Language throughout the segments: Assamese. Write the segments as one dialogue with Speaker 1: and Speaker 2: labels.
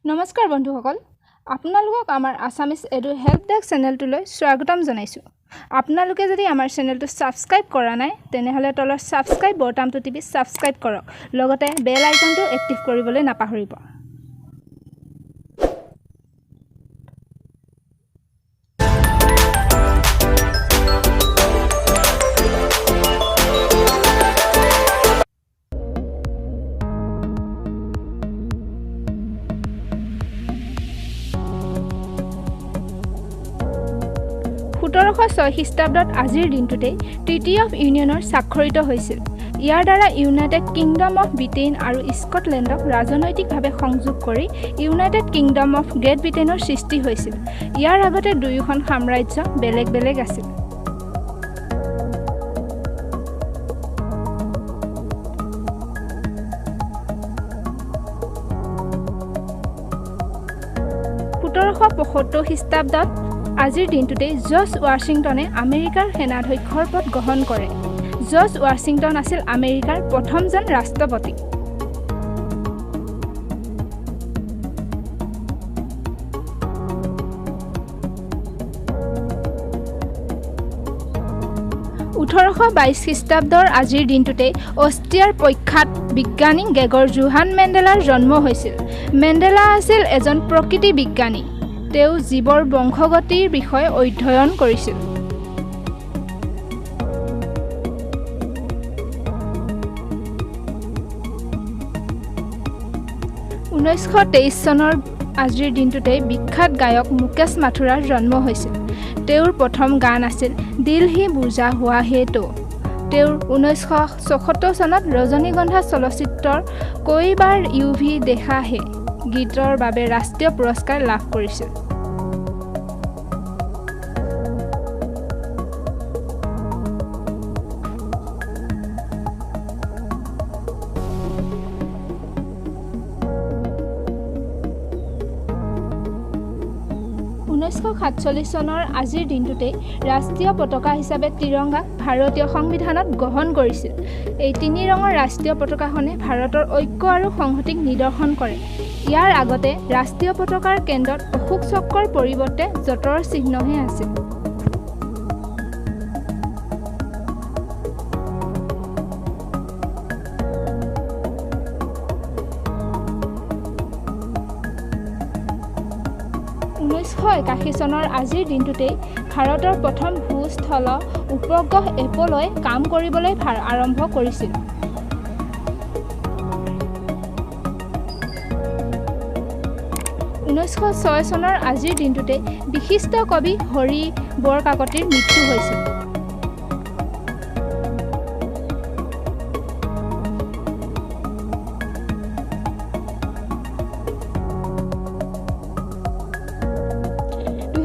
Speaker 1: নমস্কাৰ বন্ধুসকল, আপোনালোকক আমাৰ আছামিজ এডু হেল্প ডেস্ক চেনেলটোলৈ স্বাগতম জনাইছোঁ। আপোনালোকে যদি আমাৰ চেনেলটো ছাবস্ক্ৰাইব কৰা নাই, তেনেহ'লে তলৰ ছাবস্ক্ৰাইব বটামটো টিপি ছাবস্ক্ৰাইব কৰক, লগতে বেল আইকনটো এক্টিভ কৰিবলৈ নাপাহৰিব। 1706 খ্ৰীষ্টাব্দত আজিৰ দিনটোতেই ট্ৰিটি অফ ইউনিয়নৰ স্বাক্ষৰিত হৈছিল। ইয়াৰ দ্বাৰা ইউনাইটেড কিংডম অফ ব্ৰিটেইন আৰু স্কটলেণ্ডক ৰাজনৈতিকভাৱে সংযোগ কৰি ইউনাইটেড কিংডম অফ গ্ৰেট ব্ৰিটেইনৰ সৃষ্টি হৈছিল। ইয়াৰ আগতে দুয়োখন সাম্ৰাজ্য বেলেগ বেলেগ আছিল। 1775 খ্ৰীষ্টাব্দত আজিৰ দিনটোতেই জৰ্জ ৱাশ্বিংটনে আমেৰিকাৰ সেনাধ্যক্ষৰ পদ গ্ৰহণ কৰে। জৰ্জ ৱাশ্বিংটন আছিল আমেৰিকাৰ প্ৰথমজন ৰাষ্ট্ৰপতি। 1822 খ্ৰীষ্টাব্দৰ আজিৰ দিনটোতেই অষ্ট্ৰিয়াৰ প্ৰখ্যাত বিজ্ঞানী গ্ৰেগৰ জোহান মেণ্ডেলাৰ জন্ম হৈছিল। মেণ্ডেলা আছিল এজন প্ৰকৃতি বিজ্ঞানী। তেওঁ জীৱৰ বংশগতিৰ বিষয়ে অধ্যয়ন কৰিছিল। 1923 চনৰ আজিৰ দিনটোতেই বিখ্যাত গায়ক মুকেশ মাথুৰাৰ জন্ম হৈছিল। তেওঁৰ প্ৰথম গান আছিল দিল হি বুজা হুৱা হে তো। তেওঁৰ 1976 চনত ৰজনীগন্ধা চলচ্চিত্ৰৰ কই বাৰ ইউ ভি দেখা হে গীতৰ বাবে ৰাষ্ট্ৰীয় পুৰস্কাৰ লাভ কৰিছিল। 1947 চনৰ আজিৰ দিনটোতেই ৰাষ্ট্ৰীয় পতাকা হিচাপে ত্ৰিৰংগাক ভাৰতীয় সংবিধানত গ্ৰহণ কৰিছিল। এই তিনি ৰঙৰ ৰাষ্ট্ৰীয় পতাকাখনে ভাৰতৰ ঐক্য আৰু সংহতিক নিদৰ্শন কৰে। ইয়াৰ আগতে ৰাষ্ট্ৰীয় পতাকাৰ কেন্দ্ৰত অশোক চক্ৰৰ পৰিৱৰ্তে যঁতৰৰ চিহ্নহে আছিল। 1981 চনৰ আজিৰ দিনটোতেই ভাৰতৰ প্ৰথম ভূস্থল উপগ্ৰহ এপ'ল'ই কাম কৰিবলৈ আৰম্ভ কৰিছিল। 1906 চনৰ আজিৰ দিনটোতেই বিশিষ্ট কবি হৰি বৰকাকতিৰ মৃত্যু হৈছিল।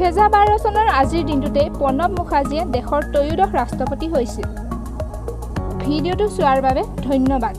Speaker 1: 2012 চনৰ আজিৰ দিনটোতেই প্ৰণৱ মুখাৰ্জীয়ে দেশৰ ত্ৰয়োদশ ৰাষ্ট্ৰপতি হৈছিল। ভিডিঅ'টো চোৱাৰ বাবে ধন্যবাদ।